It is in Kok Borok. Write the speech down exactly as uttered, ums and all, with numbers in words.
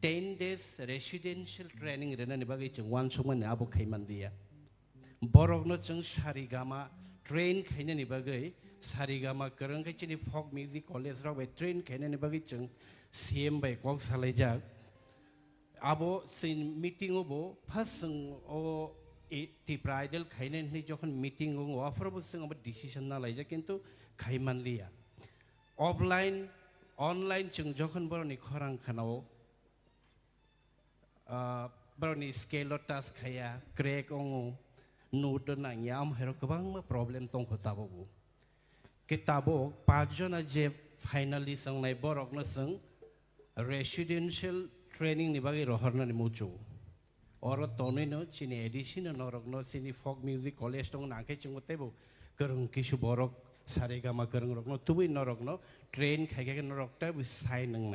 ten days residential training rwnani bagwi chwng uansukmani abo khaimanliya. Borokno chwng sarigama train khainani bagwi, sarigama kwrwng khe chini folk music college rok bai train khainani bagwi chwng C M bai kok salaijak. Abo chini meeting o bo first chwng o i-, Tipra Idol khainani hwnwi jokhon meeting o, aphuru bo chwng abo decision na laijak, kintu khaimanliya. Offline, online chwng jokhon borokni khorang khanao, ah, borokni scale o touch khaya, crack ongo, note o nangya, amo hairok kwbangma problem tongkho tabukbo. Khe tabuk paanch jona je finalist wngnai borokno chwng residential training ni bagwi rohornani muchungo. Oro tonwino chini A D C no norokno chini folk music college tong nangkhe chwngbo teibo kwrwng kisu borok saregama kwrwng rokno tubui norokno train khaikhe norok teibo sai nwngnai.